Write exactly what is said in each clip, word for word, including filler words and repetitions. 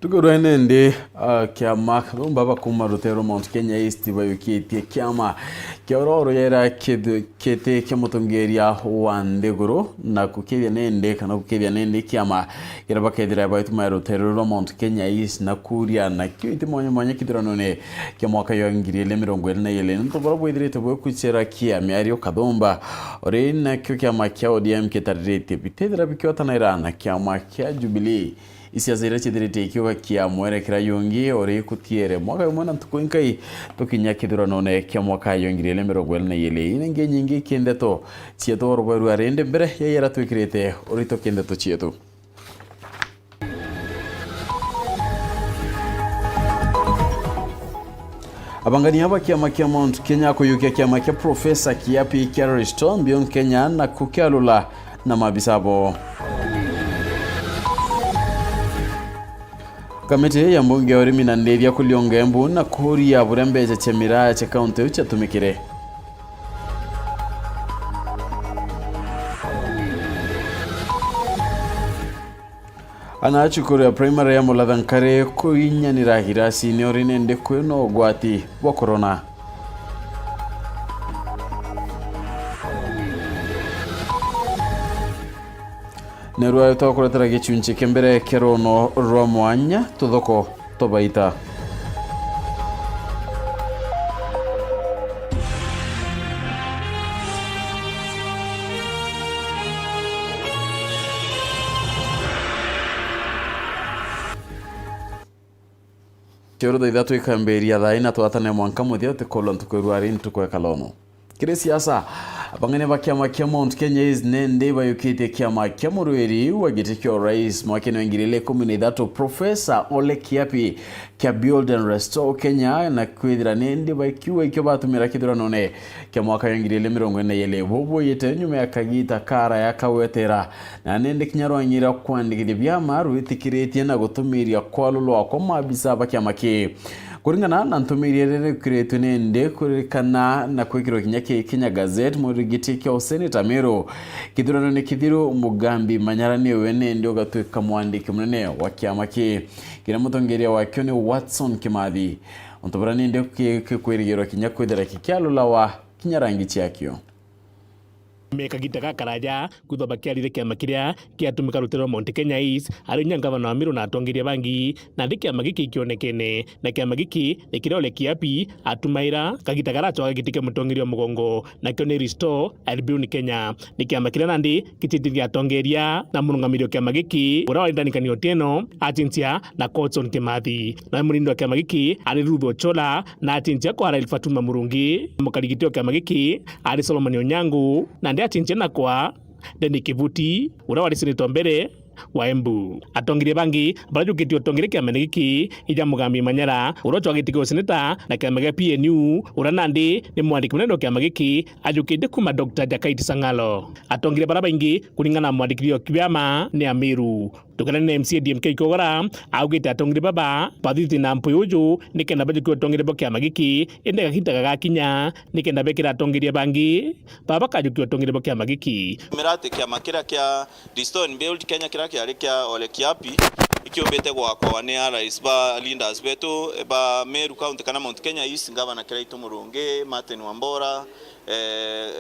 Iguru ene ndi, ah, kiama kathumba bakuma rutere rwa Mount Kenya East bayukitie kiama kia oro ruyera kithu-, kiti kia mutongeria wa nthiguru, na kukithia nindi, kana kukithia nindi kiama kiria bakethira baituma rutere rwa Mount Kenya East na kuria nakio iti mwanya mwanya kithuranone kia mwaka ya ngiri ili mirongo iri na ili. Nontu buria bwithirite bwikucera kia miario kathumba, uri nakio kiama kia O D M kitariritie bitithira bikiotanaira na kiama kia Jubilee. Isiasa iria ciithirite ikiuga kia mwerekera yungi uri kutiere mwaka umwe na ntuku inkai tukinya kithuranone kia mwaka ya ngiri ili mirongo iri na ili. Ina ingi nyingi kindeto cietu rugwe rwa rindi mbere ya yera twikirite urito kindeto cietu. Abangania ba kiama kia Mount Kenya kuyukia kiama kia Professor Kiapi kia Restore Mbiu Kenya na kukialula na maabisa bo. Kamiti ya mbunge ya urimi na ndithia kulionga embu na kuria buria mbeca cia miraa cia kaunti iu ciatumikire. Ana a cukuru ya primary ya Mulatha Nkari kuinyanira irasini uri nindi kwina ugwati bwa corona. Nerwa twakuretera gicunci kia mbere kia runo rwa mwanya tuthoko twa baita. Kioro thaa ithatu ikambiria thaa ina twatane mwanka muthia utikolwa ntuku irwari ntuku ekalono. Kiri siasa, abang'ania ba kiama kia Mount Kenya East nindi bayukitie kiama kia murwiri wa giti kia urais mwakene wa ngiri ili ikumi na ithatu, Professor Ole Kiapi, kia Build and Restore Kenya, na kwithira nindi bakiuga ikio batumira kithuranone kia mwaka ya ngiri ili mirongo iri na ili. Bubuyite nyuma ya kagita karaya kagwetera, na nindi kinya rwang'ira kwandikithia biama rwitikiritie na gutumiria kwalulwa kwa maabisa ba kiama ki. Kuringana na ntumiri iria rikiritwe nindi kuririkana na kwikirwa kinya ki Kenya Gazette, murigiti kia useneta Meru kithuranone kithiru, Mugambi Manyara niwe nindi ugatwika mwandiki munene wa kiama ki. Kiria mutongeria wakio ni Watson Kimathi. Untu buria nindi ki-, kikwirigirwa kinya kwithira kikialulawa kinya rangi ciakio. Me kagita gakaraja kwithwa bakiarire kiama kiria kiatumika rutere rwa Mount Kenya East, ari inya ngavana wa Meru na atongeria bangi, nandi kiama giki kionekene, na kiama giki ni kiria Ole Kiapi atumaira kagita karacwaga giti kia mutongeria wa mugongo, nakio ni Restore Albion Kenya. Ni kiama kiria nandi gicitithia atongeria na murungamiri wa kiama giki, uria wari Ndani Kani Otieno, acinchia na Coxon Kimathi. Nawe murindi wa kiama giki ari Ruth Ochola, na acinchia kwa Rael Fatuma Murungi. Mukarigiti wa kiama giki ari Solomon Onyango, nandi acinchia na kwa Denny Kivuti, uria wari senator mbere wa Embu. Atongeria bangi baria bajukitie utongeria kiamene giki ija Mugambi Manyara, uria ucwagitwe gwa seneta na kiama gia P N U, uria nandi ni mwandiki munene wa kiama giki ajukitie kuma Doctor Jakait Sang'alo. Atongeria baria baingi kuringana na mwandikiri wa kiama ni Amiru. Tukirania na M C A D M K Kogora, augite atongeria baba bathithite na mpuyu uju nikenda bajukia utongeria bwa kiama giki, indi gagita gagakinya nikenda bekira atongeria bangi baba bakajukia utongeria bwa kiama giki. Mira ati kiama kiria kia Restore and Build Kenya kiria kiari kia Ole Kiapi ikiumbite gwakwa ni allies ba leaders betu ba Meru County kana Mount Kenya East, Governor Kiraitu Murungi, Martin Wambora, eh,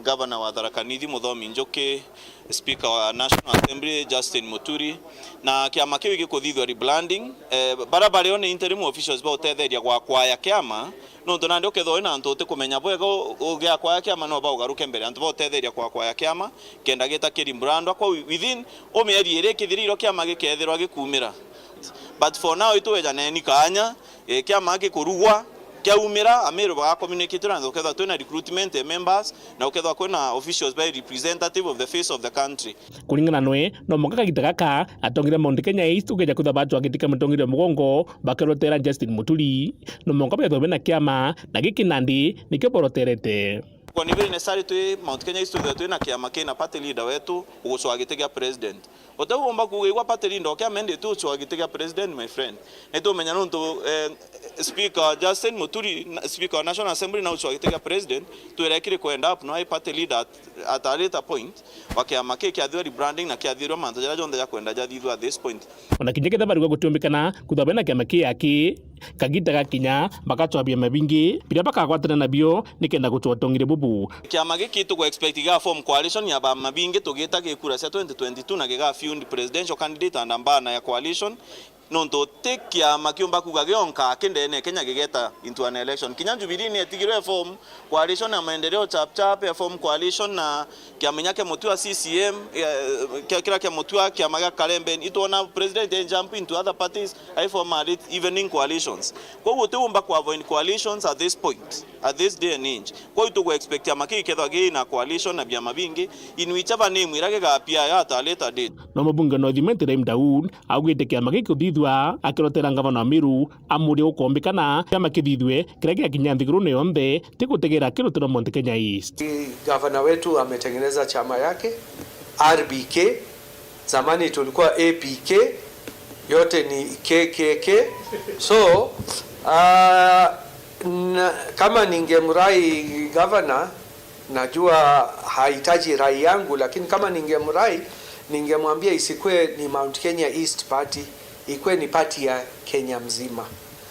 Governor wa Tharaka Nithi Muthomi Njuki, Speaker wa National Assembly Justin Muturi, na kiama kiu gikuthithua rebranding, eh, baria bario ni interim officials bautetheria gwakwaya kiama, nontu nandi ukethirwa wina antu utikumenya bwega u-, ugiakwaya kiama no baugaruke mbere antu bautetheria gwakwaya kiama, kenda gita kirimbrandwa. Kwou within o mieri iri ikithirire kiama gikethirwa gikumira. But for now itwejaneni kaanya, eh, kiama gikurugwa, kiaumira, Amiru bagacommunicate na ukethirwa twina recruitment ya members, na ukethirwa kwina officials by representative of the face of the country. Kuringana nwe, no mwanka kagita gaka, atongeria Mount Kenya East ukeja kwithirwa bacwagite kia mutongeria mugongo, bakerotera Justin Muturi. No mwanka bethirwe bena kiama, na giki nandi nikio boroterete. Kwa ni very necessary twi Mount Kenya East twithirwe twi na kiama kina party leader wetu ugucwa giti gia president. Uti umba kuuga igwa party leader oke amendetwe ucwa giti gia president, my friend. Ni tumenya nuntu, eh, Speaker Justin Muturi, na- Speaker wa National Assembly na ucwa giti gia president, twire kiri kwenda up no ai party leader at, at a later point wa kiama ki kiathirwa rebranding na kiathirwa mantu jaria jonthe jakwenda jathithwa at this point. Ona kinya ketha barigwa gutiumbikana kuthwa bena kiama ki aki, kagita gakinya, bakacwabia mabingi, biria bakagwatana nabio, nikenda gucwa utongire bubu. Kiama giki tugu expect giga form coalition ya ba mabingi tugita gikura cia twenty twenty-two na giga field presidential candidate and ambana ya coalition, nontu ti kiama kiumba kuga gionka aki ndene Kenya gigeta into an election. Kinya Jubilee ni etigirwe form coalition ya maendeleo chap chap, ya form coalition na kiama inya kia mutu wa C C M, eh, kia, kira kia mutu wa kiama gia Karembe. Itwona president e jump into other parties, ai form a lit-, evening coalitions. Koguo utiumba ku avoid coalitions at this point, at this day and age. Koguo tugu expect kiama kii kethwa gi na coalition na biama bingi, in whichever name iria gigapia at a later date. No mubunge North Imenti Rahim Daud augite kiama giki kuthithwa akirotera ngavana wa Meru amurie gukombikana kiama kithithwe kiria gigakinya nthigurune yonthe ti gutegera kirutirwa Mount Kenya East. Gavana wetu ametengeneza chama yake, R B K, zamani tulikuwa A P K, yote ni K K K. So, ah, na, kama ningemrai gavana, najua hahitaji rai yangu, lakini kama ningemrai, ningemwambia isikwe ni Mount Kenya East Party, ikwe ni party ya Kenya mzima.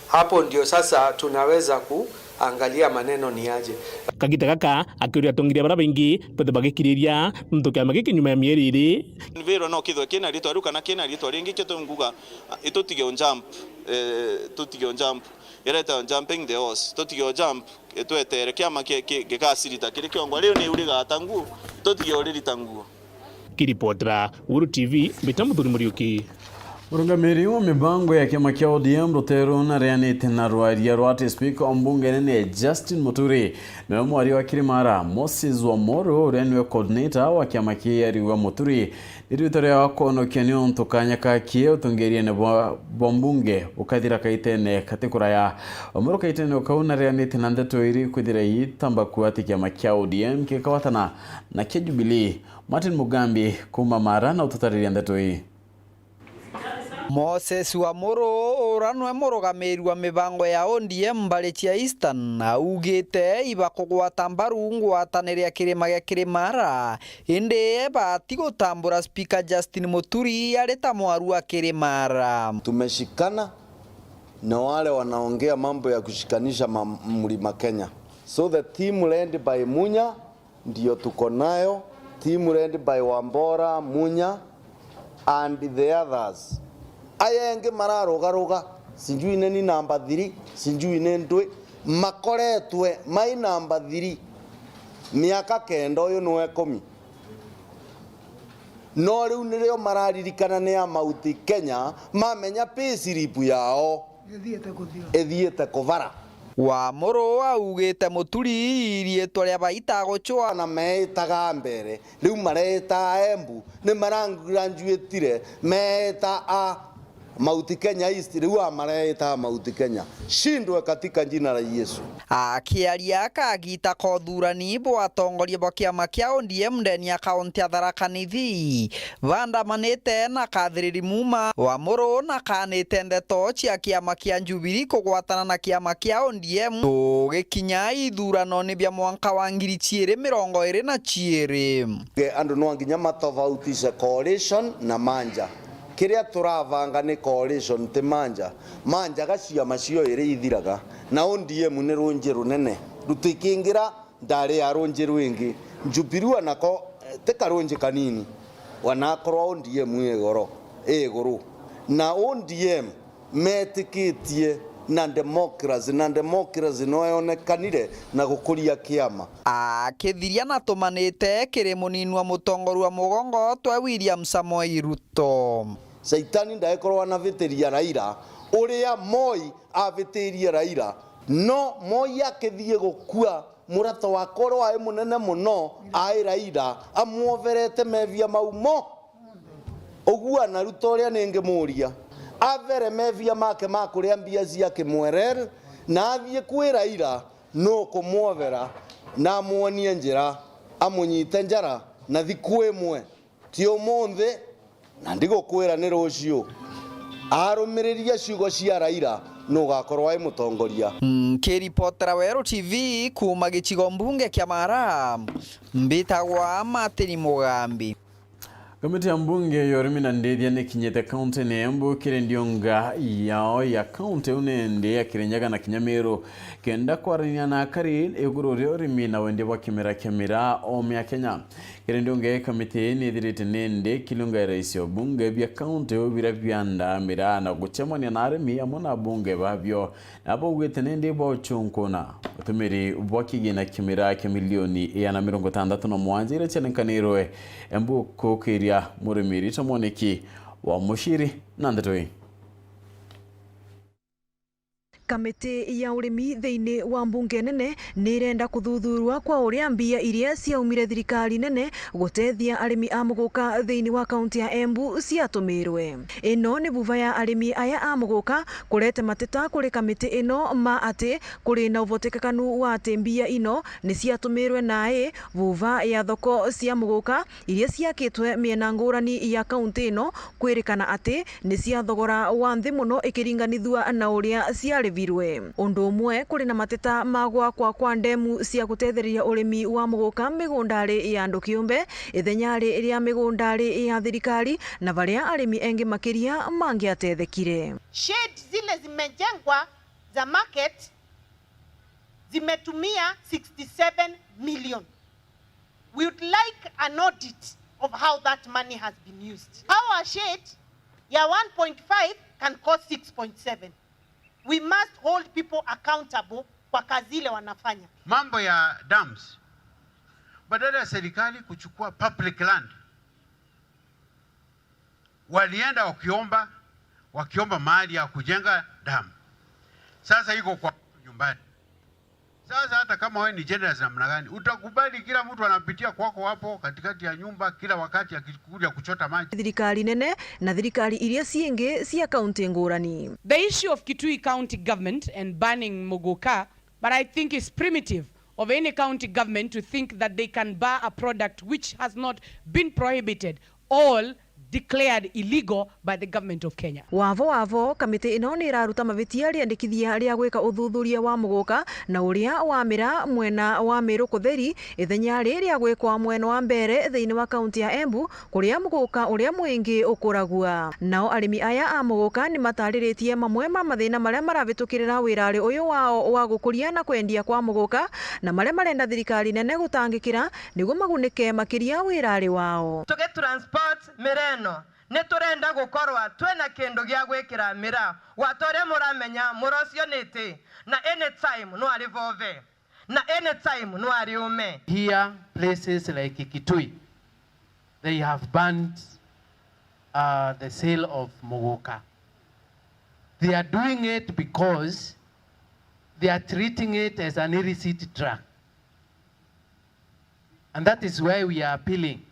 Hapo ndio sasa tunaweza kuangalia maneno ni aje. Kagita gaka akiuria atongeria baria baingi bethe bagikiriria nontu kiama giki nyuma ya mieri iri. Nvirwa no kithwe kina ritwa riu kana kina ritwa ringi, kio tunguga, ah, itutige o jump, eh, tutige o jump. Ireta jumping the horse, tutige o jump, itwetere kiama ki-, ki-, gikacirita kiri kiongwa. Riu ni urigata nguo, tutige uririta nguo. Kiripotera Uhuru T V, mbita Muthuri Muriuki. Murungamiri wa mibango ya kiama kia O D M ruteru na rianite na rwaria rwa ati Speaker wa mbunge nene Justin Muturi, niwe mwaria wa Kirimara Moses Wamoro, uria niwe coordinator wa kiama kia Riua Muturi. Ni riitwa ria kwonokia niuntu kanya kaki utungiriene bwa, bwa mbunge bukathira kaitene kati kuraya. Wamoro kaitene kau na rianite na ndeto iri kwithira itamba kuati kiama kia O D M kikawatana na kia Jubilee. Martin Mugambi kuuma Mara na ututariria ndeto ii. Moses Wamuru, ura nwe murugamiri wa mibango ya O D M mbari cia Eastern, augite ibakugwata mbaru ngwatanire ya kirima gia Kirimara, indi bati gutambura Speaker Justin Muturi ari ta mwaru wa Kirimara. Tumeshikana na wale wanaongea mambo ya kushikanisha ma-, Mlima Kenya. So the team led by Munya ndio tuko nayo, team led by Wambora, Munya and the others. Aya engi mararugaruga, sijui nini namba three, sijui ni ndwi, makoretwe mai namba three miaka kenda, uyu niwe kumi. No riu nirio mararirikana ni a Mount Kenya, mamenya payslip yao ithiite kuthira, ithiite kuvara. Wamuru augite Muturi riitwa ria baita gucwa. Na meetaga mbere, riu mareeta a Embu, ni maragraduatire, meeta a Mount Kenya East, riu amareeta a Mount Kenya. Shindwe katika jina la Yesu. Akiaria kagita ka uthurani bwa atongoria bwa kiama kia O D M ndeni ya kaunti ya Tharaka Nithi, bandamanite na kathiriri muma Wamuru na kanite ndeto cia kiama kia Jubilee kugwatana na kiama kia O D M tugikinya ithuranone bia mwanka wa ngiri ciiri mirongo iri na ciiri. Andu no nginya matofautishe coalition na manja. Kiria turavanga ni coalition, ti manja. Manja ga ciama cio iri ithiraga, na O D M ni runji runene rutikingira ndari ya runji rwingi. Jubilee wanako, eh, ti karunji kanini, wanakorwa O D M i igoro, i iguru. Na O D M metikitie na democracy, na democracy no yonekanire na gukuria kiama. Akithiria na tumanite kiri munini wa mutongoria wa mugongo twe William Samoei Ruto. Shaitani ndaikorwa anavitiria Raila uria Moi avitirie Raila. No Moi akithie gukua, murato wakwa uria wai munene muno ai Raila, amwoverete mevia mau mo. Uguo na Ruto uria ningimuria, avere mevia make ma kuria mbia cia Kimwerere, na athie kwi Raila, Nukumwovera na amwonie njira, amunyite njara na thiku imwe, ti umunthi, na ndigukwira ni ruciu. Arumiriria ciugo cia Raila, nugakorwa ai mutongoria. Nkiripotera Weru T V kuuma gicigo mbunge kia Mara, mbitagwa Martin Mugambi. Kamiti ya mbunge ya urimi na ndithia nikinyite kaunti-ini ya Embu kiri ndiunga yao ya kaunti iu nindi ya Kirinyaga na kinya Meru, kenda kwarania na akari iguru ria urimi na wendia bwa kimera kia miraa oome ya Kenya. Kiri ndiunga ii, kamiti ii nithirite nindi kiliunga rais ya ubunge bia kaunti iu biria biandaa miraa na gucemania na arimi amwe na abunge babio. Na baugite nindi bauchunkuna utumiri bwa kigina kia miraa kia milioni igana mirongo itantatu na mugwanja iria cianekanirwe Embu kukiria murimi Rita Mwaniki wa Muciri na ndeto ii. Kamiti ya urimi thiini wa mbunge nene ni irenda kuthuthurwa kwa uria mbia iria ciaumire thirikari nene gutethia arimi a muguka thiini wa kaunti ya Embu ciatumirwe. Ino ni vuva ya arimi aya a muguka kurete mateta kuri kamiti ino ma ati kuri na uvotekekanu wa ati mbia ino ni ciatumirwe nai vuva ya thoko cia muguka iria ciakitwe miena ngurani ya kaunti ino kwirikana ati ni cia thogora wa nthi mono ikiringanithua na uria ciarivirwe. Undu umwe, kuri na mateta ma gwakwa kwa ndemu cia gutethereria urimi wa muguka migundari ya andu kiumbe, ithenyari ria migundari ya thirikari, na varia arimi engi makiria mangiatethekire. Shade zile zimejengwa za market zimetumia sixty-seven million. We would like an audit of how that money has been used. How a shade ya one point five can cost six point seven? We must hold people accountable kwa kazi ile wanafanya. Mambo ya dams, badala ya serikali kuchukua public land, walienda wakiomba, wakiomba mahali ya kujenga dam. Sasa iko kwa nyumbani. Sasa hata kama wewe ni generous namna gani, utakubali kila mtu anapitia kwako hapo katikati ya nyumba kila wakati akikuja kuchota maji? Thirikari nene na thirikari iria ciingi cia kaunti ngurani. The issue of Kitui County Government and banning muguka, but I think is primitive of any county government to think that they can bar a product which has not been prohibited or declared illegal by the government of Kenya. Wavo wavo, kamiti ino ni iraruta mavitia riandikithia ria gwika uthuthuria wa muguka na uria wa miraa mwena wa Meru Kutheri, ithenya riria gwikwa mwena wa mbere thiini wa kaunti ya Embu, kuria muguka uria mwingi ukuragua. Nao arimi aya a muguka ni matariritie mamwe ma mathina maria maravitukirira wirari uyu wao wa gukuria na kwendia kwa muguka, na maria marenda thirikari nene gutangikira niguo magunike makiria wirari wao. Tugi transport miraa ino, ni turenda gukorwa twina kindu gia gwikira miraa. Wa ta uria muramenya, muraa ucio ni iti, na anytime no ari vove, na anytime no ari ume. Here, places like Kitui, they have banned, uh, the sale of muguka. They are doing it because they are treating it as an illicit drug. And that is why we are appealing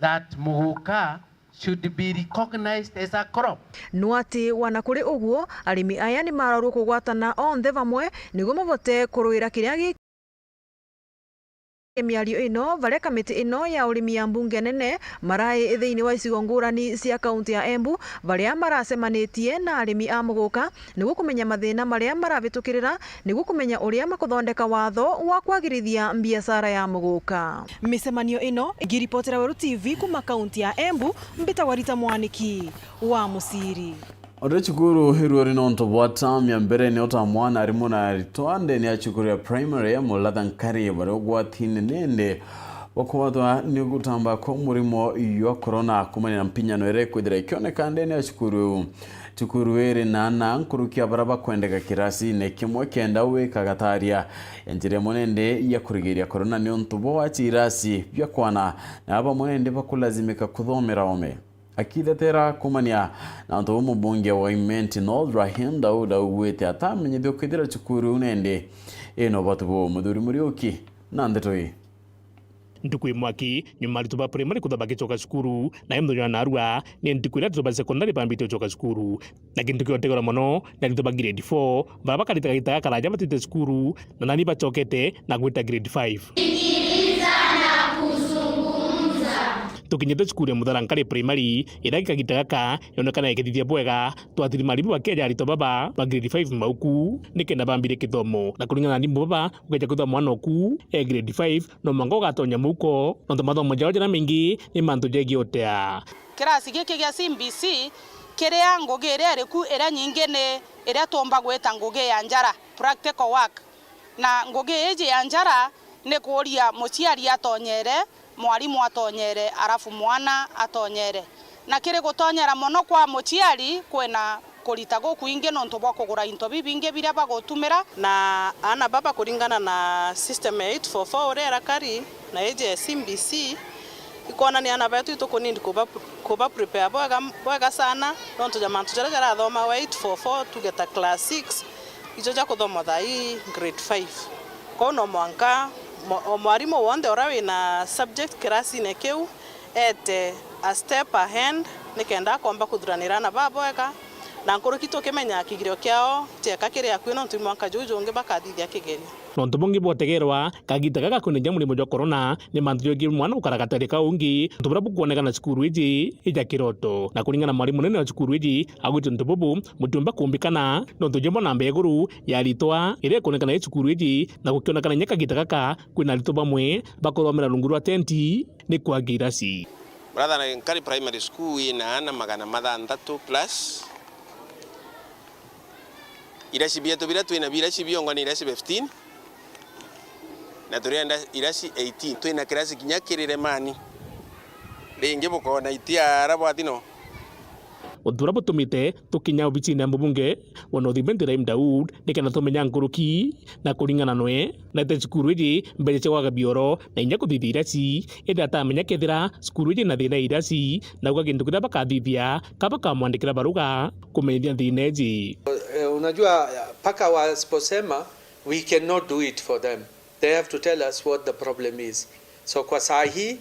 that muguka should be recognized as a crop. No ati wana kuri uguo, arimi aya ni marorwo kugwatana onthe vamwe niguo mavote kuruira kiria gi- miario ino, varia kamiti ino ya urimi ya mbunge nene marai thiini wa icigo ngurani cia kaunti ya Embu, varia maracemanitie na arimi a muguka niguo kumenya mathina maria maravitukirira, niguo kumenya uria makuthondeka watho wa kwagirithia mbiacara ya muguka. Micemanio ino, ngiripotera Weru T V kuma kaunti ya Embu, mbitagwa Rita Mwaniki wa Muciri. Ori cukuru iruori nontu bwa tamu ya mbere ni utamwa na arimu na aritwa ndene ya cukuru ya primary ya Mulatha Nkari bari ugwatini nindi bwa kugwatwa ni gutamba kwa murimo jwa corona kumania na mpinyano iria ikwithira ikioneka ndene ya cukuru iu. Cukuru iri na ana nkuruki ya baria bakwendeka kirasine kimwe kenda wika gataria ya njira imwe nindi ya kurigiria corona niuntu bwa wachi irasi bia kwana na bamwe nindi bakulazimika kuthomera ome. Akithetera kumania na untu buu, mubunge wa Imenti North Rahim Daud augwite atamenyithio kwithira cukuru iu nindi ina ubati buu. Muthuri Muriuki na ndeto ii. Ntuku imwe aki, nyuma aritwa ba primary kwithirwa bagicoka cukuru, nayo muthenya wa narua ni ntuku iria aritwa ba secondary bambite gucoka cukuru. Na kintu kiotegwa mono ni aritwa ba grade four, baria bakarita kagita gakaraja batite cukuru, na nani bacokete na gwita grade five. Tukinyite cukuru ya Mutharankari Primary, iria gikagita gaka yonekana ikithithia bwega, twatiri marimu bakeja aritwa baba ba grade five mauku, nikenda bambire kithomo. Na kuringana na arimu baba, ugeja kwithirwa mwana oku e grade five, no mwanka ugatonya mauko, nontu mathomo jao jaria maingi ni mantu jegie utea. Kirasi giki gia C B C kiria ngugi iria iri ku iria nyingi ni iria tuumba gwita ngugi ya njara, practical work. Na ngugi iji ya njara ni kuuria muciari atonyere, mwarimu atonyere, arafu mwana atonyere. Na kiri gutonyera mono kwa muciari, kwina kurita gukwingi nontu bwa kugura into bibingi biria bagutumira. Na aana baba kuringana na system ya eight four four uria irakari na iji ya C B C, ikwonania aana betu itukunindi kuba, kuba prepare bwega, bwega sana, nontu ja mantu jaria jarathomagwa eight four four, tuge ta class six, ijo ja kuthomwa thaa ii grade five. Kwou no mwanka mo-, o mwarimu wonthe uria wina subject kirasine kiu eete a step ahead nikenda akomba kuthuranira aana baa bwega, na nkuruki tukimenya kigerio kiao kieka kiri akui nontu i mwanka juu jungi bakathithia kigerio. Nontu bungi bwotegerwa, kagita gaka kwinejia murimo jwa corona ni mantu jegie mwana gukara gatari ka ungi, nontu buria bukwonekana cukuru iji ija kiroto. Na kuringana na mwarimu munene wa cukuru iji, agwite untu bubu butiumba kumbikana, nontu jumba namba ya iguru ya aritwa iria ikwonekana i cukuru iji, na gukionekana inya kagita gaka kwina aritwa bamwe bakuthomera rungu rwa tenti ni kwagi irasi. Mutharankari Primary School ina aana magana mathanthatu plus. Irasi bietu biria twina bio irasi biongwa ni irasi fifteen, na turienda irasi eighteen. Twina kirasi kinya kiri remani. Ringi bukoona itia ara bwathi no. Untu buria butumite tukinya obisine ya mubunge wa North Imenti Rahim Daud, nikenda tumenya nkuruki, na kuringana nwe, naete cukuru iji mbeca cia gwaka bioro na inya kuthithia irasi, indi atamenya kethira cukuru iji na thina ya irasi, na auga kintu kiria bakathithia ka bakamwandikira baruga kumenyithia thina iji. Eh, unajua, paka wasiposema, we cannot do it for them. They have to tell us what the problem is. So kwa saa hii,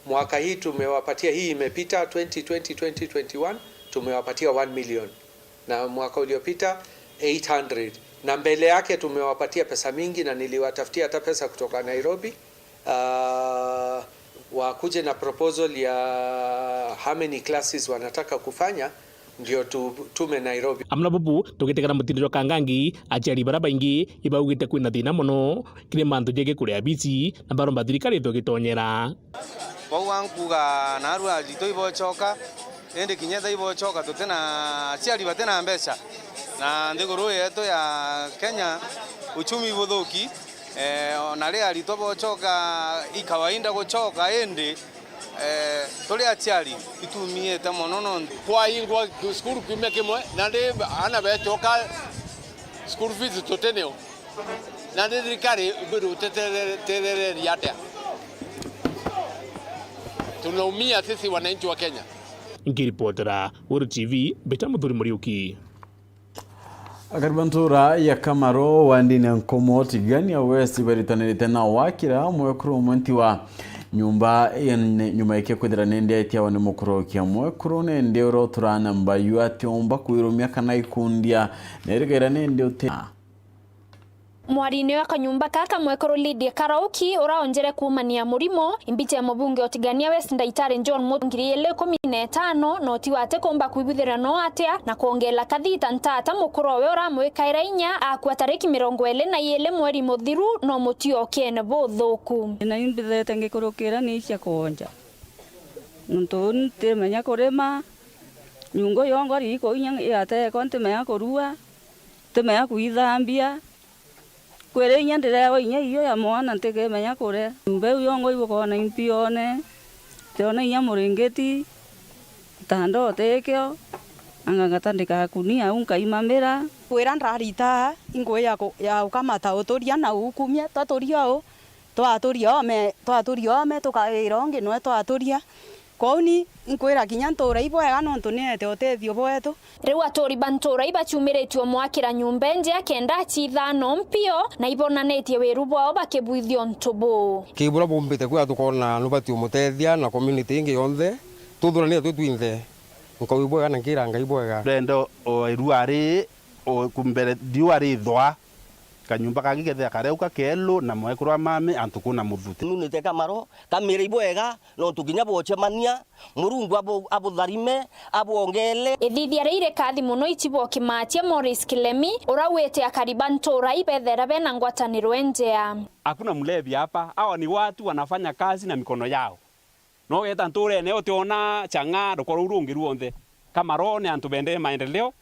mwaka hii tumewapatia, hii imepita twenty twenty, twenty twenty-one, tumewapatia one million. Na mwaka uliopita, eight hundred. Na mbele yake tumewapatia pesa mingi na niliwatafutia hata pesa kutoka Nairobi. Ah, wakuje na proposal ya how many classes wanataka kufanya, ndio tu-, tume Nairobi. Amwe na bubu, tugitegera mutindo jwa Kangangi, aciari baria baingi ibaugite kwina thina mono kiri mantu jegie kuria bici, na baromba thirikari itogitonyera. Bau ankuga narua aritwa ibocoka, indi kinya etha ibocoka tutina aciari batina mbeca. Na nthiguru yetu ya Kenya, uchumi buthuki, eh, ona ri aritwa bocoka, i kawaida gucoka, indi, eh, turi aciari itumiite mono nontu kwaingwa cukuru kiumia kimwe, na ri aana becoka school fees tutinio. Na ni thirikari ibwirwo utetereria atia? Tunaumia sisi wananchi wa Kenya. Nkiripotera Weru T V, mbita Muthuri Muriuki. Akari ba ntura ya Kamaro wa ndini ya Nkomo Tigania West baritanirite na wakira mwekuru umwe nti wa nyumba ya ne-, nyuma yake kwithira nindi aitiawa ni mukuru kia mwekuru nindi urotura na mbayu atiumba kwirumia kana ikundia na irigaira nindi uti Mwarine wa kanyumba kaka mwekuru Lydia Karauki uraonjere kuumania murimo, imbicha ya mubunge wa Tigania West Ndaitari John Mutu ngiri igiri ikumi na itano, na uti wate kumba kwibwithira no atia na kwongela kathita ntata mukuru owe uramwikaira inya akua tariki mirongo iri na iri mweri muthiru no mutiokiene buthuku. Na imbithete ngikurukira ni cia kuonja. Nontu uni ntimenya kurima, nyungu yongwa riiko inya yatekwa ntimenya kurua, ntimenya kwithambia. Kwiri inya ndirewa inya irio ya mwana ntikimenya kuria. Nyumba iu yongwa ibukoona impione, ntiona inya muringiti, gitanda utikio, anga ngatandika kunia au nkaimamira. Kwira ndarita ingui ya ku-, ya gukamata uturia na ukumia, twaturia uu, twaturia ome, twaturia ome, tukaira ungi nwe twaturia. Kwou ni nkwira kinya ntuura ibwega nontu ni eete utethio bwetu. Riu aturi ba ntuura ibaciumiritue mwakira nyumba enjea kenda aciithano mpio na ibonanitie wiru bwao bakibwithia untu buu. Kii buria bumbite kwia tukoona nubati umutethia na community ingi yonthe, tuthurania twi twinthe. Nkauga ibwega na nkira Ngai ibwega. Ndenda o irua ri, o kumbere riua rithwa, kanyumba kangi kethira kareuka keru na mwekuru wa mami antu kuna muthuti. Nunite kamaro, kamire ibwega, nontu kinya bwocemania, Murungu abu-, abutharime, abwongele. Ithithia rii rikathi mono icibo kimatia Morris Kilemi, uria wite akari ba ntuura ibethera bena ngwataniro enjea. Hakuna mlevi hapa, hawa ni watu wanafanya kazi na mikono yao. No weta ntuurene utiona chang'aa rukoro ruu rungi ruonthe. Kamaro ni antu bendere maendeleo,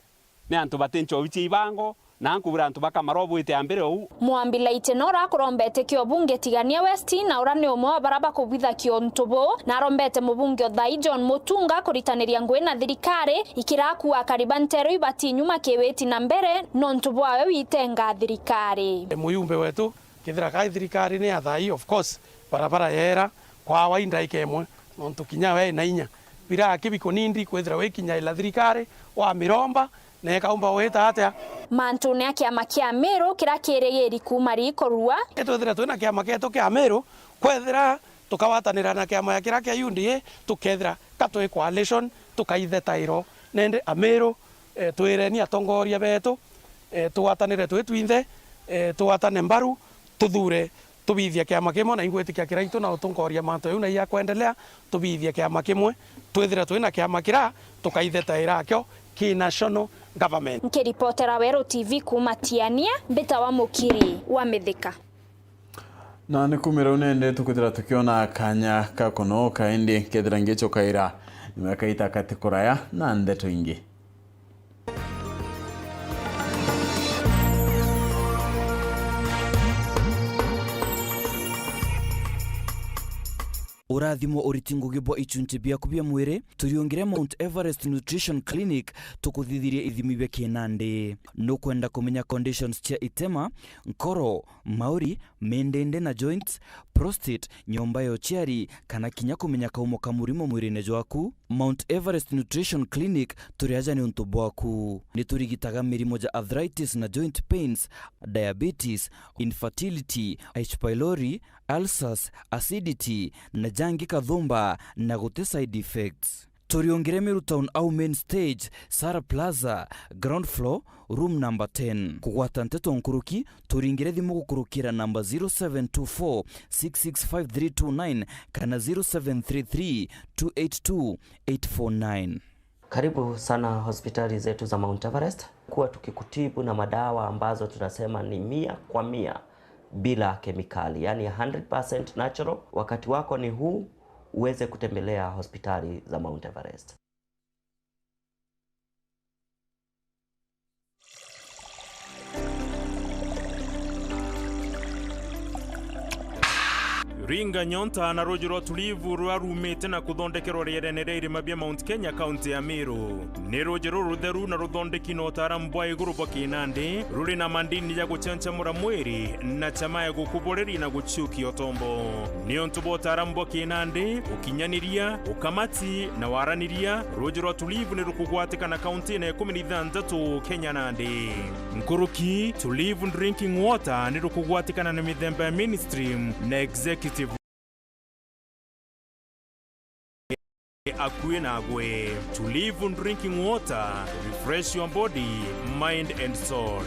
ni antu bati nchobi cia ibango, na nkubira antu ba Kamaro bwite a mbere uu. Mwambi Laitino ura akurombete kio bunge Tigania West, na ura ni umwe wa bara bakubwitha kio untu buu, na arombete mubunge o thai John Mutunga kuritaniria ngui na thirikari, ikira akua akari ba ntero ibati nyuma kiwiti na mbere, nontu bwawe witenga thirikari. Muyumbe wetu, kethira kai thirikari ni ya thai, of course, barabara yeera kwawa i ndaika imwe, nontu kinya we ina inya. Bira aki bikunindi kwithira wikinyaila thirikari, wamiromba, na ikaumba gwita atia? Mantune a kiama kia Meru kira kirigiri kuuma riikorua. Itwithira twina kiama kietu kia Meru, kwethira tukawatanira na kiama ya kira kia U D A, tukethira ka twi coalition, tukaithetairo. Nindi Ameru, eh, twireni atongoria betu, eh, tugwatanire twi twinthe, eh, tugwatane mbaru, tuthure, tubithia kiama kimwe, na ingwitikia Kiraitu na utunkoria mantu jau na iya kwendelea, tubithia kiama kimwe, twithire twina kiama kira tukaithetaira akio ki national government. Nkiripotera Weru T V kuuma Tiania, mbitawa Mukiri wa Mithika. Na ni kumira u nende tukwithira tukiona kanya ka kunoka, indi nkethira ngicokaira, nimwekaita kati kuraya na ndeto ingi. Urathimo uriti ngugi bwa ichunchi biaku bia mwiri, turiungire Mount Everest Nutrition Clinic, tukuthithirie ithimi bia kinandi. Nukwenda kumenya conditions cia itema, nkoro, mauri, mindindi na joints, prostate, nyomba ya uciari, kana kinya kumenya kaumo ka murimo mwirine jwaku? Mount Everest Nutrition Clinic turi aja niuntu bwaku. Ni turigitaga mirimo ja arthritis na joint pains, diabetes, infertility, H. pylori, ulcers, acidity, na jangi kathumba, na guti side effects. Turiungire Meru Town au main stage, Sara Plaza, ground floor, room number ten. Kugwata nteto nkuruki, turingire thimu gukurukira namba zero seven two four six six five three two nine kana zero seven three three two eight two eight four nine. Karibu sana hospitali zetu za Mount Everest. Kuwa tukikutibu na madawa ambazo tunasema ni mia kwa mia bila kemikali, yani hundred percent natural. Wakati wako ni huu, uweze kutembelea hospitali za Mount Everest. Ringa nyonta na ruuji rwa tulivu ruria ruumite na kuthondekerwa rierene ria irima bia Mount Kenya, kaunti ya Meru. Ni ruuji ruru rutheru na ruthondeki na utaaramu bwa iguru bwa kinandi, ruri na mandini ja guchanchamura mwiri na chama ya gukubureria na guchiukia utombo. Niuntu bwa utaaramu bwa kinandi, ukinyaniria, ukamati na waraniria, ruuji rwa tulivu ni rukugwatikana kaunti na ikumi na ithanthatu Kenya nandi. Nkuruki, Tulivu Drinking Water ni rukugwatikana na mithemba ya mainstream na executive. Akui nagwe. Tulivu Drinking Water, refresh your body, mind and soul.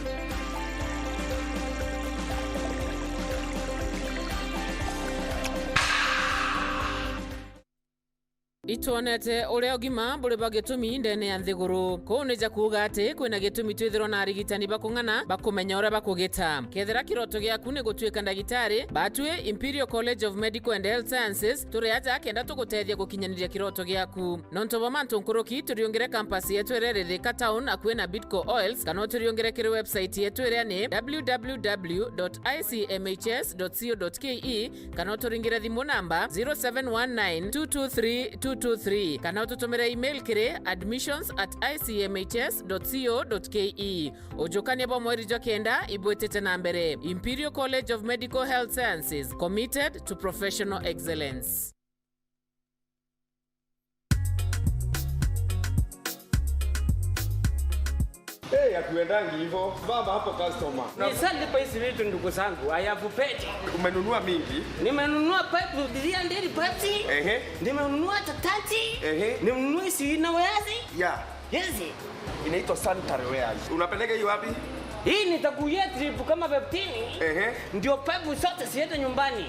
Itwonete uria ugima buri bwa gitumi ndene ya nthiguru. Kuu ni ja kuuga ati kwina gitumi twithirwa na arigitani ba kung'ana ba kumenya uria bakugita. Kethira kiroto giaku ni gutuika ndagitari, batwi Imperial College of Medical and Health Sciences turi aja kenda tugutethia gukinyaniria kiroto giaku. Nontu bwa mantu nkuruki, turiungire campus yetu iria iri Thika Town akui na Bidco Oils, kana uturiungire kiri website yetu iria ni w w w dot i c m h s dot co dot k e, kana uturingire thimu namba zero seven one nine two two three two two three, kana ututumire email kiri admissions at i c m h s dot co dot k e. Ujukania bwa mweri jwa kenda ibwitite na mbere. Imperial College of Medical Health Sciences, committed to professional excellence. Eh, hatuendangi hivyo. Baba hapo customer. Nishalipa hizi vitu, ndugu zangu. I have paid. Umenunua mingi? Nimenunua pipe, three hundred pipes. Ehe. Nimenunua tatati. Ehe. Nimenunua hizi inner wears. Yeah. Yes. Inaitwa sanitary wears. Unapeleka hii wapi? Hii nitakujia trip kama fifteen. Ehe. Ndio pipe zote ziende nyumbani.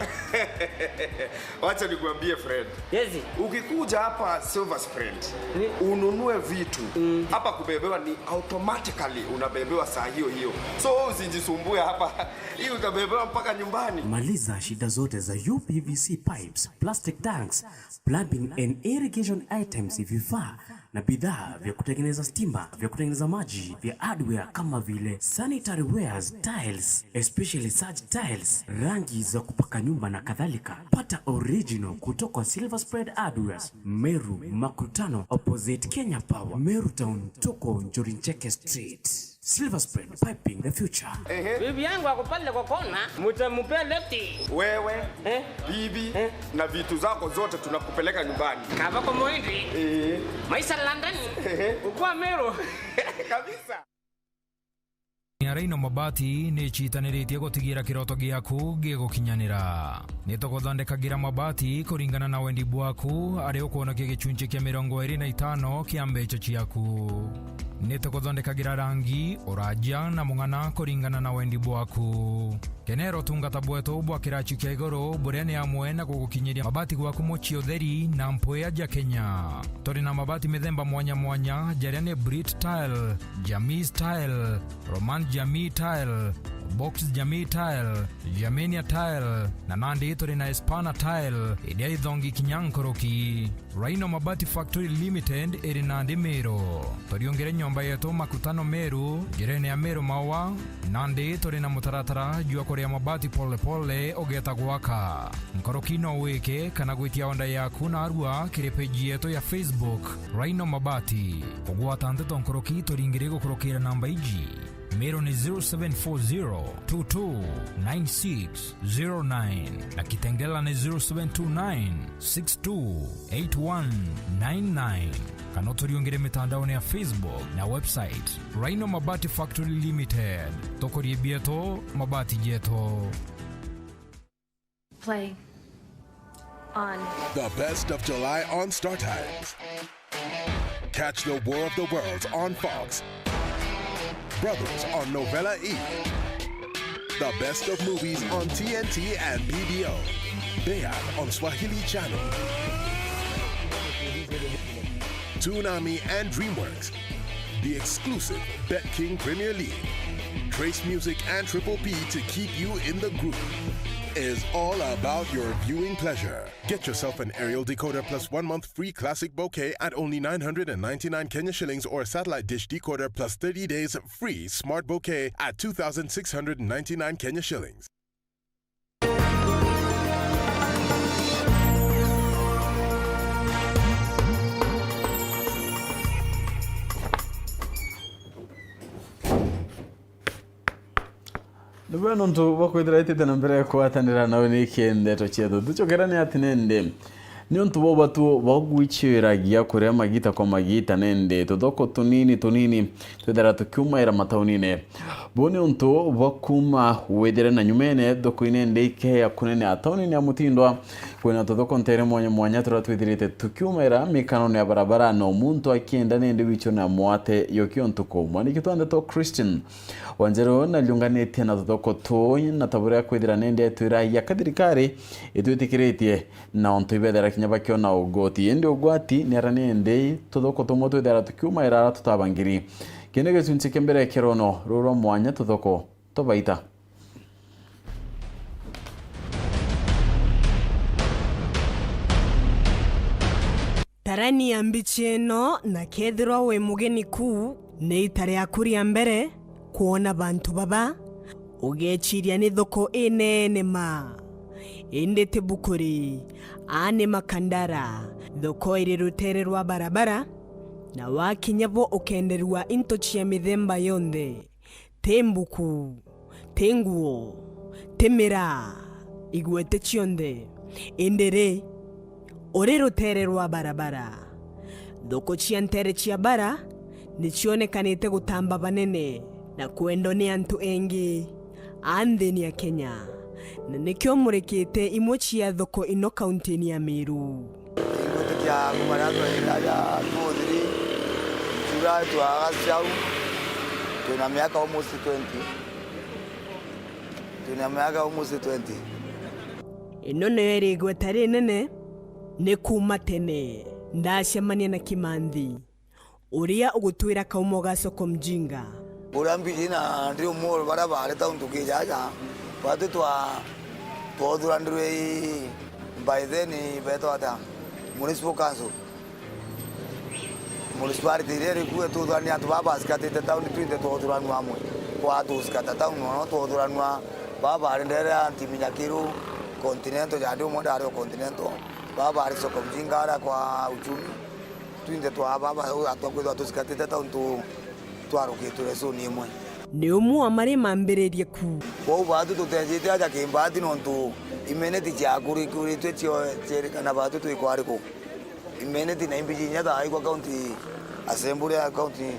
Wacha nikuambie, friend. Yes. Ukikuja hapa Silver Spread, ni- ununue vitu, mm, hapa kubebewa ni automatically unabebewa saa hiyo hiyo. So, wewe usijisumbue hapa. Hii utabebewa mpaka nyumbani. Maliza shida zote za U P V C pipes, plastic tanks, plumbing and irrigation items, vifaa na bidhaa vya kutengeneza stima, vya kutengeneza maji, vya hardware kama vile sanitary wares, tiles, especially such tiles, rangi za kupaka nyumba na kadhalika. Pata original kutoka Silver Spread Hardwares, Meru Makutano, opposite Kenya Power, Meru Town, tuko Njuri Ncheke Street. Silver Spread, piping the future. Ehe. Bibi yangu ako pale kwa kona, mtampea left. Wewe, eh, bibi, eh, na vitu zako zote tunakupeleka nyumbani. Kaba kwa Muhindi. Eh. Maisha London. Ehe. Ukwa Meru. Kabisa. Rhino Mabati ni citaniritie gutigira kiroto giaku gigukinyanira. Ni tuguthondekagira mabati kuringana na wendi bwaku, ari ukwonokia gicunci kia mirongo iri na itano kia mbeca ciaku. Ni tuguthondekagira rangi, uraja na mung'ana kuringana na wendi bwaku. Kenera utungata bwetu bwa kiraci kia iguru, buria ni amwe na gugukinyiria mabati gwaku mucii utheri na mpwia ja Kenya. Turi na mabati mithemba mwanya mwanya, jaria ni Brit Tile, Jamii Tile, Roman Jamii Tile, Box Jamii Tile, Germania Tile, na nandi turi na Espana Tile, iria ithongi kinya nkuruki. Rhino Mabati Factory Limited iri nandi Meru. Turiungire nyomba yetu Makutano Meru, njirene ya Meru Maua, nandi turi na mutaratara jwa kuria mabati pole pole ugeeta gwaka. Nkuruki no wike kana gwitia order yaku narua kiri page yetu ya Facebook, Rhino Mabati. Kugwata nteto nkuruki turingire gukurukira namba iji. Meru ni zero seven four zero two two nine six zero nine na Kitengela ni zero seven two nine six two eight one nine nine. Kana uturiungire mitandaone ya Facebook na website, Rhino Mabati Factory Limited. Tukurie bietu, mabati jetu. Play on. The best of July on StarTimes. Catch the War of the Worlds on Fox. Brothers on Novella E. The best of movies on T N T and B B O. Bayern on Swahili Channel. Toonami and DreamWorks. The exclusive Bet King Premier League. Trace Music and Triple P to keep you in the groove. Is all about your viewing pleasure. Get yourself an aerial decoder plus one month free classic bouquet at only nine hundred and ninety-nine Kenya shillings or a satellite dish decoder plus thirty days free smart bouquet at two thousand six hundred and ninety-nine Kenya shillings. Nibwe nontu bwa kwithira itite na mbere kugwatanira nawe ni kiendeto cietu. Tucokera ni ati nende. Ni untu bwa ubatu bwa gwiciragia kuria magita kwa magita nende tuthoko tunini tunini twithira tukiumaira mataunine. Buu ni untu bwa kuuma withire na nyumene thoko-ine ndeike ya kunene ya taunine ya Mutindwa. Kwina tuthoko ntere mwanya mwanya turia twithirite tukiumaira mikanone ya barabara, na muntu akienda nende wichwe na mwate yoki o ntuku. Mwaniki twa ndeto Christian Wanjeru nariunganitie na tuthoko tuu, na ta buria kwithira nende etwiragia ka thirikari itwitikiritie, na ontu ibethera kinya bakiona ugwati. Indi ugwati ni ara nende tuthoko tumwe twithira tukiumaira ara tutabangiri. Kindi gicunci kia mbere kia runo ruu rwa mwanya tuthoko tubaita. Tarania mbichi ino, na kethirwa wi mugeni kuu, ni ita riaku ria mbere kwona bantu baba, ugeeciria ni thoko ineene ma. Indi ti bukuri, aa ni Makandara, thoko iri rutere rwa barabara, na wakinya bo ukenderua into cia mithemba yonthe. Ti mbuku, ti nguo, ti miraa, igwete cionthe. Indi ri, uri rutere rwa barabara. Thoko cia ntere cia bara ni cionekanite gutamba banene na kwendwa ni antu engi a nthini ya Kenya, na nikio murikite imwe cia thoko ino kauntini ya Meru. Ingwitikia kuma riria twainga ja two three, tuga twaga cau, twina miaka almost twenty. Twina miaka almost twenty. Ino niyo iri igweta rinene, ni kuuma tene ndacemania na Kimanthi, uria ugutwira kaumo ga Soko Mjinga. Uria mbiji na ndi umwe baria baari town tukijaja, batu twa, twathuranirwe i, by then betwa ata? Municipal Council. Municipality iria iri kuo, tuthurania antu baba basikatite town, twinthe twathuranua amwe. Kwa tusikata town, nono twathuranua baba baari ndere ya Ntimi Nyakiru, Continental, jandi umwe ndari o Continental, baba baari Soko Mjinga aria kwa Uchumi. Twinthe twa baba, u atwa kwithwa tusikatite town tu, twarukitwe lesson imwe. Ni umwe wa maria mambiririe ku. Kwou batu tutejite aja kimbati nontu imeneti ciakuri-, kuritwe cio-, cierikana batu twi kwariku. Imeneti na imbiji inya thaa igwa county assembly ya county,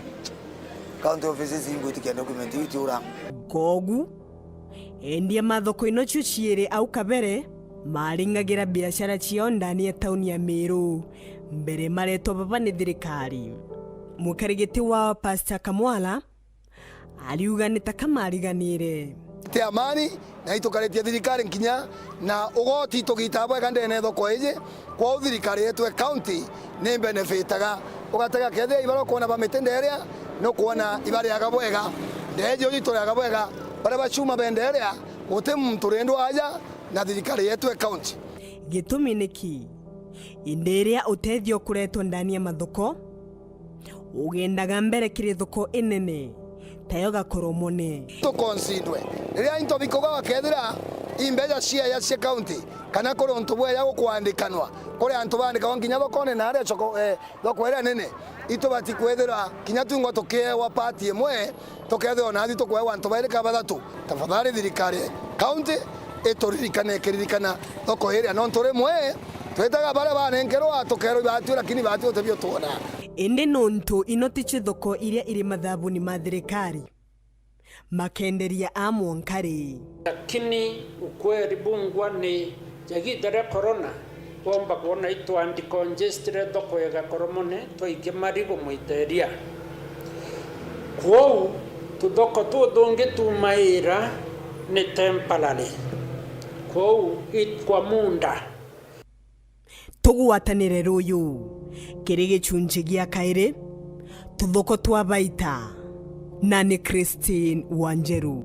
county offices ingwitikia document iu itiura. Kogu, endia ma thoko ino cio ciiri au kabere maringagira biashara ciao ndani ya tauni ya Meru mbere maretwa baba ni thirikari. Mukarigiti wao Pastor Kamwala ariuga ni ta kamariganire. Ti amani, na itukaritie thirikari nkinya na ugoti tugitaa bwega ndene ya thoko iji, kwou thirikari yetu e county ni benefitaga. Ugatega kethia ibara ukwona ba miti nderia, nukwona ibariaga bwega. Ndeji uji turiaga bwega, baria bachuma benderia, guti muntu rindwa aja na thirikari yetu e county. Gitumi niki? Indi iria utethio ukuretwa ndani ya mathoko, ugendaga mbere kiri thoko inene, tayo Gakoromone. Tukonsindwe. Riria into bikuga bakethira imbeca ciaya cia county, kana kuri untu bweya gukwandikanwa, kuri antu baandikagwa nginya thokone na aria choko, eh, thoko iria nene, itubati kwithira kinya twingwa tukiewa part imwe, tukethirwa nathi tukwewa antu bairi ka bathatu. Tafadhali thirikari county ituririkane ikiririkana thoko iria, nontu rimwe twitaga baria banenkerwa tukerwa ibatu, lakini ibatu utebio twona. Indi nontu ino ticio thoko iria iri mathabuni ma thirikari, makenderia a mwanka ri. Lakini ukweli bungwa ni jagita ria corona, womba kwona itwandikongestire thoko ya Gakoromone, twaige marigo mwiteria. Kwou tuthoko tuthungi tumaira ni temporary. Kwou it kwa muda. Tugwatanire ruyu kiri gichunchi gia kairi, tuthoko twa baita, na ni Christine Wanjeru.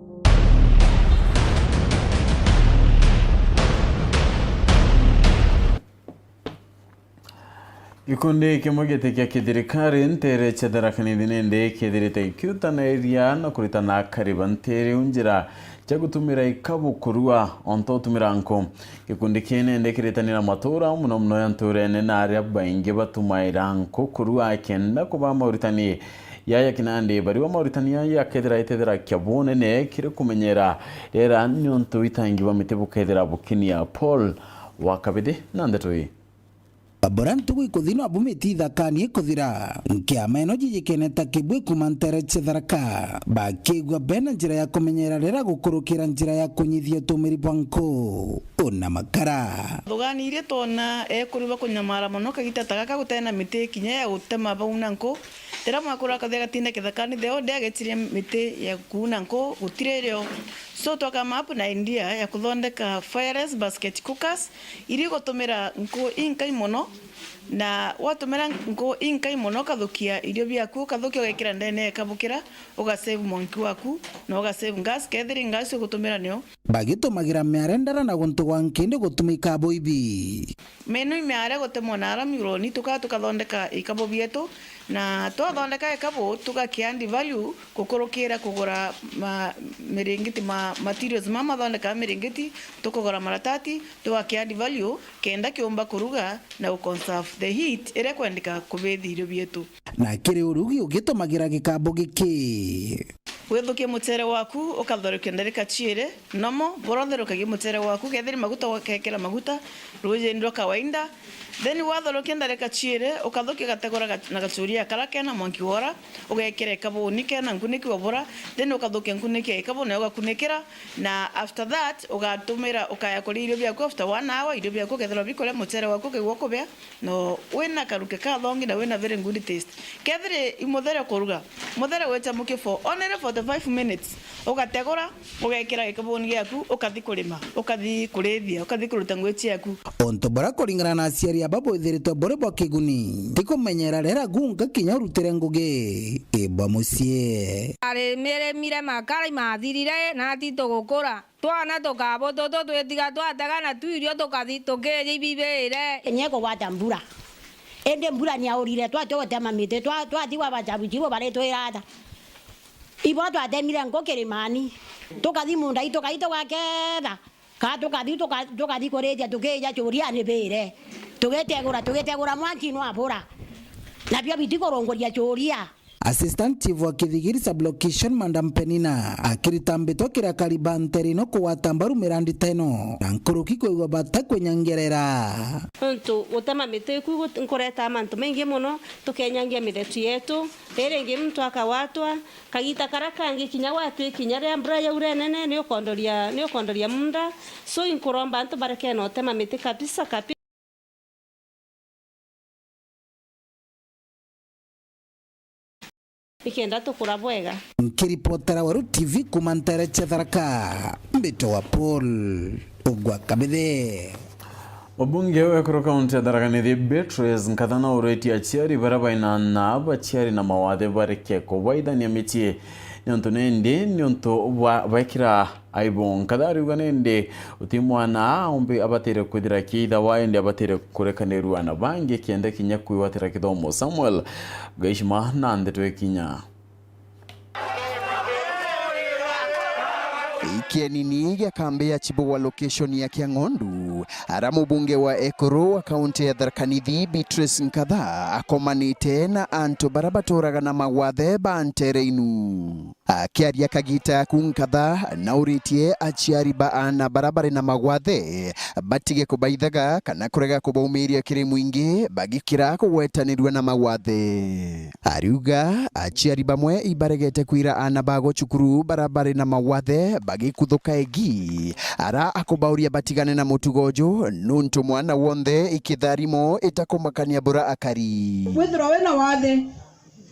Gikundi kimwe giti kia kithirikari ntere cia Tharaka Nithi nindi kithirite ikiutaniria na kuritana akari ba ntere iu njira cia gutumira ikabu kurua onto utumira nku. Gikundi kii nindi kiritanira matura, muno muno ya nturene na aria baingi batumaira nku kurua, kenda kubaa mauritani yaya kinandi. Bariwa mauritani yaya akethira itethira kia bunene kiri kumenyera riera, niuntu itangi ba miti bukethira bukinia. Paul wa Kabithi na ndeto ii. Babura ntugu ikuthi no abumiti ithakani ikuthira. Nkiama ino jijikene ta kibwi kuma ntere cia Tharaka. Bakigua bena njira ya kumenyera rira gukurukira njira ya kunyithia utumiri bwa nku una makara. Thugani iria twona ekuru bakunyamara mono kagita ta gaka gutena miti kinya ya gutema bauna nku. Riria mwakuru akathia gatinda kithakani, the whole day agetiria miti ya kuuna nku gutiri rio. So twaka map na idea ya kuthondeka fireless basket cookers, iria igutumira nku inkai mono, na watumira nku inkai mono, ukathukia irio biaku, ukathukia ugekira ndene ya ikabukira, ugasave mwanki waku, na ugasave gas, kethira gas ugutumira nio. Bagitumagira miare ndara na guntu gwa nkindi gutuma ikabo ibi. Menu imiare gutemwa na ara miuroni, tukaa tukathondeka ikabo bietu, na twathondeka ikabo, tugakia add value, gukurukira kugura ma-, miringiti ma-, materials ma mathondeka miringiti, tukugura maratati, tugakia add value, kenda kiumba kuruga na gu conserve the heat iria kwendeka kubithi irio bietu. Na kiri urugi ugitumagira gikabo giki. Withukie mucere waku, ukatherukio ndarika ciiri, nomo, bora utherukagie mucere waku, kethira ni maguta, ugekira maguta ruujini rwa kawaida. Then watherukio ndarika ciiri, ukathukia gategura ga-, na gachuria karia kena mwanki wora, ugekira ikabuni kena nkuniki wa bora, then ukathukia nkuniki ya ikabuni na ugakunikira, na after that, ugatumira, ukaya kuria irio biaku after one hour, irio biaku ukethirwa bikuria, mucere waku ukigua kubia, no wina karuke kathongi na wina very good taste. Kethira i muthere ukuruga, muthere wichamukie for only forty-five minutes, ugategura, ugekira gikabuni giaku, ukathi kurima, ukathi kurithia, ukathi kuruta ngugi ciaku. Untu buria kuringana na aciari aba bwithiritwe buri bwa kiguni, ti kumenyera rera gunka kinya urutire ngugi i bwa mucii. Ari mirimire makara imathirire, nati tugukura. Twana tukabo tutu twitiga twatega na tu irio tukathi tukirya ibibire. Kinya ikugwata mbura. Indi mbura ni yaurire, twatua gutema miti, twa-, twatigwa bachabuchibu baritwira ata? Ibo twatemire nku kirimani. Tukathi munda itu, tukathi tugaketha. Ka tukathi tuka-, tukathi kurithia tukija churia ni bire. Tugitegura, tugitegura mwanki nwabura. Nabio bitikurunguria churia. Assistant Chief wa Kithigiri Sub-Location, Madam Penina, akirita mbitwa kiri akari ba ntere ino kugwata mbaru mirandi ta ino, na nkuruki kwigua bata kwenyangerera. Nontu gutema miti iku gut-, nkuretaa mantu maingi mono, tukenyangia mithetu yetu. Iri ingi muntu akagwatwa, kagita karia kangi kinya gwatwi kinya ria mbura yaura inene, ni ukondoria, ni ukondoria munda. So, inkuromba antu bareke na utema miti kabisa, kabisa. Nikenda tukura bwega. Nkiripotera Weru T V kuuma ntere cia Tharaka, mbitwa Paul Ugwa Kabithe. Mubunge wa Ekuru kaunti ya Tharaka Nithi, Beatrice Nkatha, nauritie aciari baria baina aana baciari na mawathe bareke kubaithania micii, niuntu nindi niuntu bwa baikira aibu. Nkatha ariuga nindi uti mwana aumbi abatire kwithira kiithawa, indi abatire kurekanirua na bangi kenda kinya kwigwatira kithomo. Samuel Gaishima na ndeto ikinya. Ikienini gia kambi ya Chibugwa location ya Kiang'ondu, ara mubunge wa Ekuru wa kaunti ya Tharaka Nithi, Beatrice Nkatha, akomanite na antu bara baturaga na magwathe ba ntere inu. Akiaria kagita aku, Nkatha nauritie aciari ba aana bara bari na magwathe batige kubaithaga kana kurega kubaumiria kiri mwingi bagikira kugwetanirua na magwathe. Ariuga aciari bamwe ibaregete kwira aana bago cukuru bara bari na magwathe bagikuthuka egi, ara akubauria batigane na mutugo uju, nuntu mwana wonthe ikitharimo itakumakania bura akari. Withirwa wina wathe,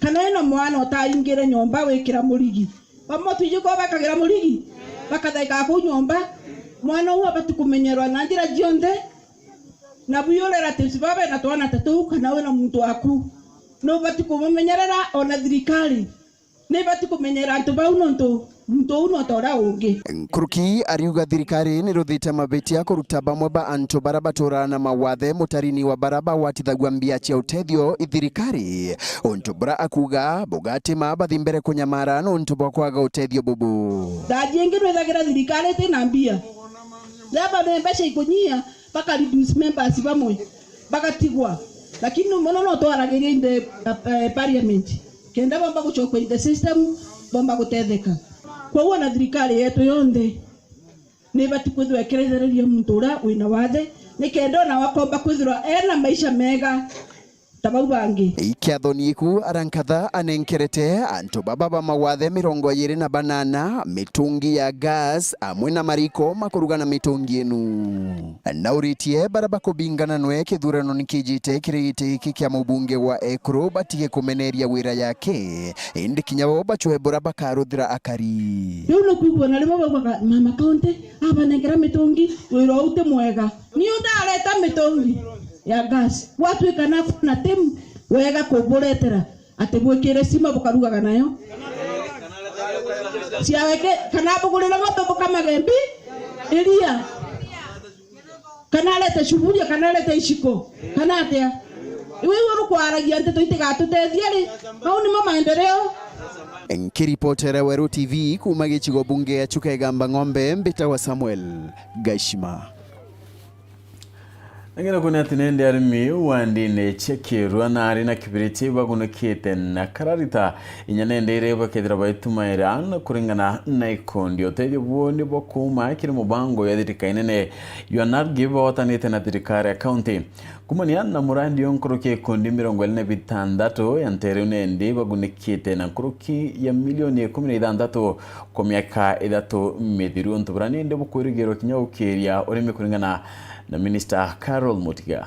kana ena mwana utaringire nyomba wikira murigi. Bamwe twiji kwao bakagira murigi, bakathaika kuu nyomba. Mwana uu abati kumenyerwa na njira cionthe, na bwi u relatives babe na twana ta tuu, kana wina muntu waku, nubati kumumenyerera. Ona thirikari nibati kumenyera antu bau, nontu muntu uu no ta uria ungi. Nkuruki ariuga thirikari niruthite mabitia kuruta bamwe ba antu bara baturaa na mawathe mutarini wa bara bagwatithagua mbia cia utethio i thirikari, untu bura akuuga bugatuma bathi mbere kunyamara nontu bwa kwaga utethio bubu. Thaa jingi nwithagira thirikari itina mbia, riria bambe mbeca ikunyia, baka reduce members bamwe, bagatigwa. Lakini mono no twaragirie in the, eh, parliament, kenda bomba gucokua in the system, bomba gutetheka. Kwou ona thirikari yetu yonthe nibati kwithirwa ikirithiriria muntu uria wina wathe, nikenda ona wakomba kwithirwa ena maisha mega ta bau bangi. Ikiathoni iku ara Nkatha anenkerete antu baba ba mawathe mirongo iiri na banana mitungi ya gas amwe na mariko ma kuruga na mitungi inu. Nauritie bara bakubingana nwe kithurano nikijite kiri giti giki kia mubunge wa Ekuru batige kumeneria wira yake, indi kinya bo bacwe bura bakaruthira akari. Riu ni kwigua na rimwe baugaga, "Mama County abanengera mitungi, wira uu ti mwega." Niu ndareta mitungi ya gas, gwatuika na na timu wega kuburetera, ati bwikire sima bukarugaga nayo. Ciaweke, kana bugurire ng'ombe bukamage mbi, iria. Kana arete cuburia, kana arete iciko, kana atia. Iwe iwe rukwaragia nteto itigatutethie ri? Mau nimo maendeleo. Nkiripotera Weru T V kuuma gicigo bunge ya Chuka Igamba Ng'ombe, mbitagwa Samuel Gashima. Nangina kuni ati nende arimi wandine cia Kirua na ari na kibiriti bagunikite na kararita inya nende ire bakethira baitumaira na kuringana na ikundi. Utethio buu ni bwa kuuma kiri mubango ya thirikari nene ya NARGI bawatanite na thirikari ya kaunti. Kumania na murandi o nkuruki ikundi mirongo iri na bitantatu ya ntere nende bagunikite na nkuruki ya milioni ikumi na ithantatu kwa miaka ithatu mithiru. Untu bura nende bukwirigirwa kinya gukiria urimi kuringana na Minister Carol Mutiga.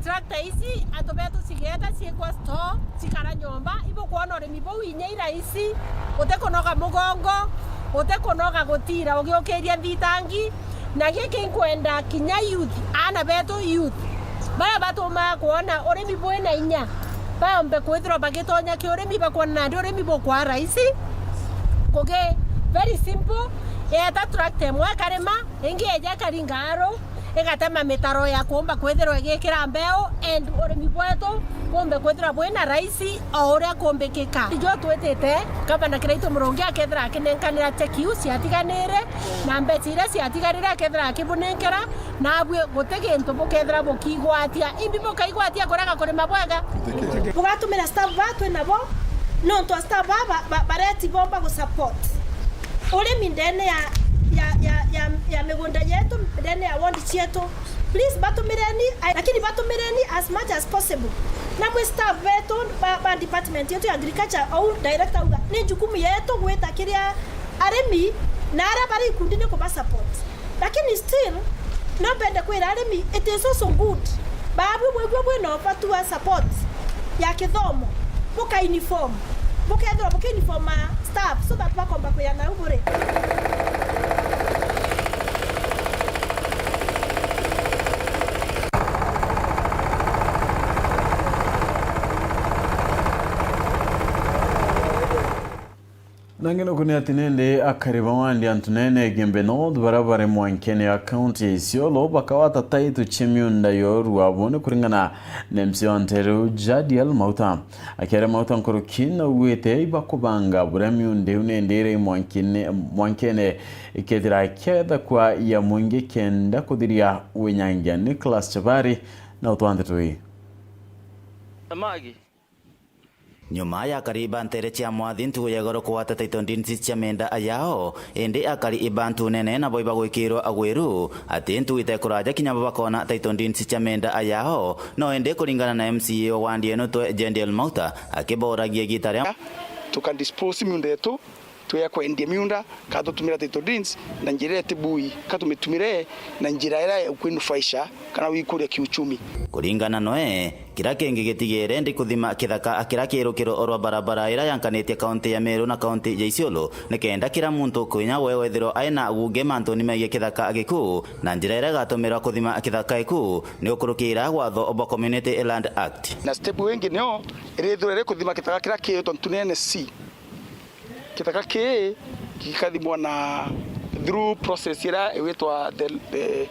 Tractor ici antu betu cigeeta ciikwa store, cikara nyomba, ibukwona urimi buu inya i rahisi, utikunoga mugongo, utikunoga gutira ugiukiria nthitangi, na giki nkwenda kinya youth, aana betu youth, baria batumaa kwona urimi bwina inya, baombe kwithirwa bagitonya ki urimi, bakwona nandi urimi bukwa rahisi, kugi very simple, eeta tractor imwe ikarima, ingi eja ikaringa aru, igatema mitaro ya kuumba kwithirwa igikira mbeu, and urimi bwetu bumbe kwithirwa bwina rahisi o uria kumbikika. Ijo twitite, Gavana Kiraitu Murungi akethira akinenkanira cheki iu ciatiganire, na mbeca iria ciatigarire akethira akibunenkera, naabui guti gintu bukethira bukigwatia. Imbi bukaigwatia kurega kurima bwega? Bugatumira staff ba twi nabo, nontu a staff ba, ba, ba, bareti bomba gu support urimi ndene ya, ya, ya, ya, ya migunda yetu, ndene ya ward cietu. Please, batumireni, lakini batumireni as much as possible. Na mwi staff betu ba, ba department yetu ya agriculture, ou director auga, ni jukumu yetu gwita kiria arimi na aria bari ikundini kuba support. Lakini still, no mbende kwira arimi, it is also good, baabui bwigua bwina ubatu wa support ya kithomo, buka uniform, bukethirwa buki uniform a staff, so that bakomba kwira nau buri. Nangi nuku ni ati nindi akari ba wandi antu nene Igembe North, baria bari mwankene ya kaunti ya Isiolo, bakawata taitu cia miunda yoru abo, ni kuringana na M C A wa ntere iu, Jadiel Mauta. Akiaria Mauta nkuruki, naugwite ibakubanga buria miunda iu nindi iri mwankene, mwankene ikethira kiethakwa ya mwingi kenda kuthiria winyangia. Nicholas Chabari na utwante tui. Samaki. Nyuma ya akari ba ntere cia Mwathi ntugu ya igoro kugwata title deeds cia miunda yao, indi akari ba ntu nene nabo ibagwikirwa agwiru ati ntugu itekuraja kinya bo bakona title deeds cia miunda yao. No indi kuringana na M C A wa wandi eno twe Jadiel Mauta, akiboragia igita ria tuka dispose miunda yetu, twea kwendia miunda, kana tutumira title deeds na njira iria itibui, kana tumitumire na njira iria ikwinufaisha kana wikuria kiuchumi. Kuringana noe, kiria kingi gitigere ndi kuthima kithaka kiria ki rukiro rwa barabara iria yankanitie kaunti ya Meru na kaunti ya Isiolo, nikenda kira muntu kwinya we wethirwa aina gungi mantuni megie kithaka giku na njira iria igatumirwa kuthima kithaka giku ni ukurukira watho bwa Community Land Act. Na step ingi nio irithirwa iri kuthima kithaka kiria kiitwa Ntunene C. Kithaka kii gikathimwa na through process iria igwitwa the, the,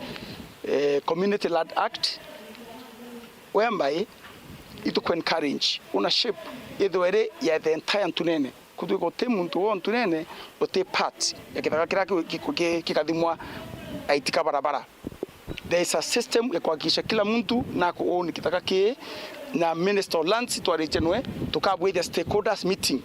eh, Community Land Act, whereby ituku encourage ownership ithwe iri ya the entire Ntunene. Kutwika uti muntu wo Ntunene uti part ya kithaka kiria ki-, ki-, ki-, gikathimwa aitika barabara. There is a system ya kuhakikisha kila mtu nako own kithaka kii, na Minister of Lands twaritie nwe, tukabwithia stakeholders meeting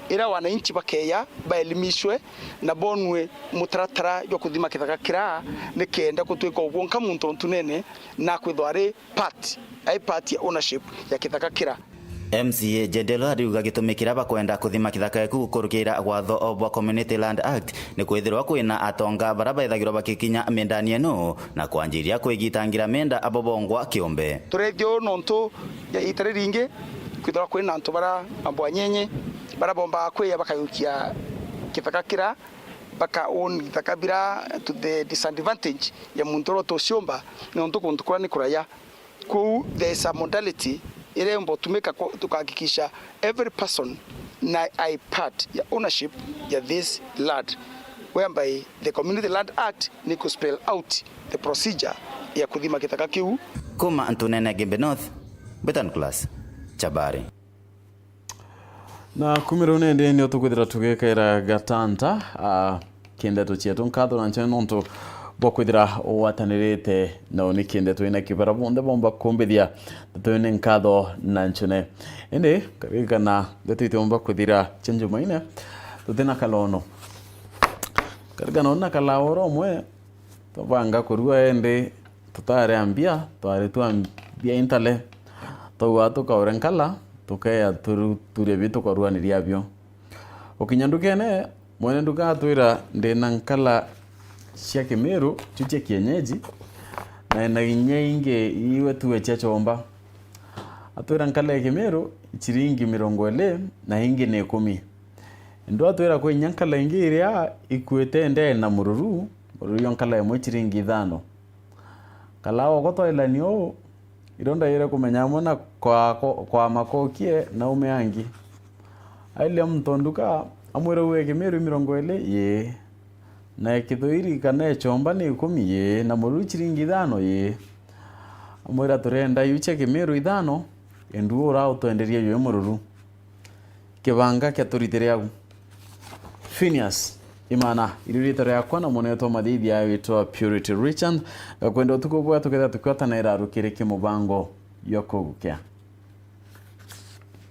iria wananchi bakeya baelimishwe na bonwe mutaratara jwa kuthima kithaka kira, nikenda gutwika o bwonka muntu o Ntunene nakwithwa ari part, ai part ya ownership ya kithaka kira. M C A Jadiel ariuga gitumi kiria bakwenda kuthima kithaka giku gukurukira watho bwa Community Land Act ni kwithirwa kwina atonga baria bethagirwa bakikinya mindani eno na kwanjiria kwigitangira minda abo bongwa kiumbe. Turethio nontu ya ita riringi kwithirwa kwina antu baria mambo anyenye baria bombaga kwiya bakayukia kithaka kira, baka own kithaka bira to the disadvantage ya muntu uria utuciumba, nontu kuntu kuria ni kuraya. Kwou there is a modality iria yumba utumika kwa, tukahakikisha every person na ai part ya ownership ya this land, whereby the Community Land Act ni ku spell out the procedure ya kuthima kithaka kiu. Kuma Ntunene Igembe North, Betan Class, Chabari. Na kumira uu nindi nio tukwithira tugikaira gatanta, ah, kindeto cietu. Nkatho na ncene nontu bwa kwithira ugwatanirite na uni kindeto ina kibara. Bonthe bomba kumbithia ndeto ina nkatho na ncene. Indi, karirikana ndeto itiumba kwithira cia Njumaine tutina kalono. Karirikana uni na kalaa oro umwe, tubanga kurua indi tutari a mbia, twari twa mbia intale. Twauga tukaure nkala, tukeya turu-, turia bi tukaruaniria bio. Ukinya ndukene, mwene nduka atwira, "Ndina nkala cia Kimiru, tu cia kienyeji, na ina inya ingi iwe tue cia chomba." Atwira nkala ya Kimiru, ciringi mirongo iri, na ingi ni ikumi. Ndu atwira kwi inya nkala ingi iria ikuite ndee na mururu, mururu yo nkala imwe ciringi ithano. Kalaa wako twailania uu, iro ndaire kumenya amwe na kwa, kwa, kwa makokie na ume angi. Ailia muntu o nduka, amwira, "Uu e Kimiru mirongo iri?" "Yii." "Na e kithuiri kana e chomba ni ikumi?" "Yii." "Na mururu ciringi ithano?" "Yii." Amwira, "Turenda iu cia Kimiru ithano, endu ura utwenderia juu mururu." Kibanga kia turitire au. Phineas Imana, irio riitwa riakwa na munetwa mathithia witwa Purity Richard. Ngakwenda utuku bwa tuketha tukiotanaira rukiri kimubango yo kugukea.